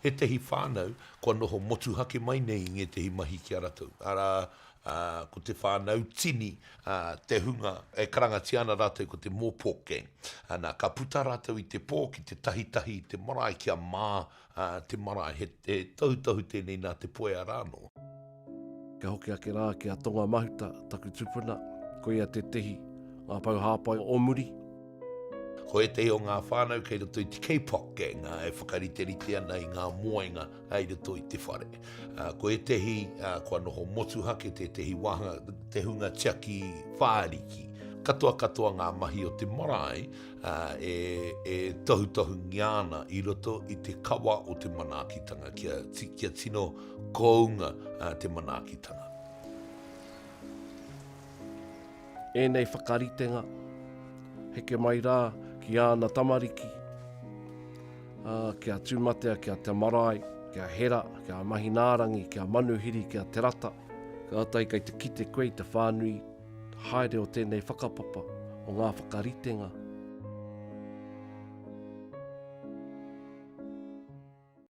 Ētehi whānau kua noho motuhake mai nei i ngētehi mahi ki a ratou, arā, ko te whānau tini, te hunga e karangatia ana rātou ko te Mōpōk Gang. Ana, ka puta rātou i te pō ki te tahitahi i te marae kia mā te marae. He, he tohutohu tēnei nā Te Puea rānō. Kia hoki ake rā ki a Tonga Mahuta, taku tupuna, koia tētehi ngā pou hāpai o muri. Ko ētehi o ngā whānau kei roto i te K-pop gang, e whakariterite ana i ngā moenga i roto i te whare. Ko ētehi kua noho motuhake tētehi wāhanga, te hunga tiaki whāriki. Katoa katoa ngā mahi o te marae e, e tohutohungia ana i roto i te kawa o te manaakitanga, kia, kia tino kounga te manaakitanga. Ēnei whakaritenga, heke mai rā ki āna tamariki, ā, ki a Tūmatea, ki a Te Marae, ki a Hera, ki a Mahinaarangi, ki a Manuhiri, ki a Te Rata. Kātahi kei te kite koe i te whānui haere o tēnei whakapapa, o ngā whakaritenga.